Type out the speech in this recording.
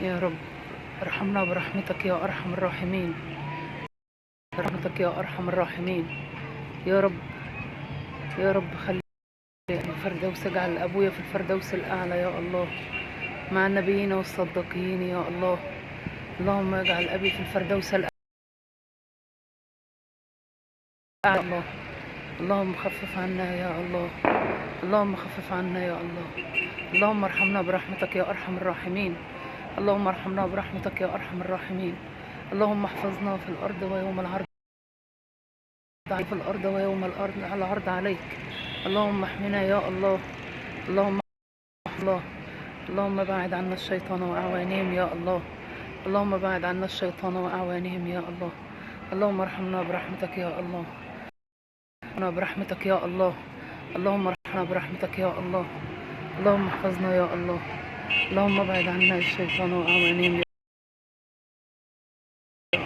يا رب ارحمنا برحمتك يا أرحم الراحمين، برحمتك يا أرحم الراحمين. يا رب يا رب خلي الفردوس، اجعل أبويا في الفردوس الأعلى يا الله مع النبيين والصديقين يا الله. اللهم اجعل أبي في الفردوس الأعلى الله. اللهم خفف عنا يا الله، اللهم خفف عنا يا الله. اللهم ارحمنا برحمتك يا أرحم الراحمين، اللهم ارحمنا برحمتك يا أرحم الراحمين. اللهم احفظنا في الأرض ويوم العرض، في الأرض ويوم الأرض العرض عليك. اللهم احمنا يا الله، اللهم الله. اللهم بعد عنا الشيطان وأعوانهم يا الله، اللهم بعد عنا الشيطان وأعوانهم يا الله. اللهم ارحمنا برحمتك يا الله، ارحمنا برحمتك يا الله. اللهم ارحمنا برحمتك يا الله. اللهم احفظنا يا الله. اللهم ابعد عنا الشيطان وأعوانهم.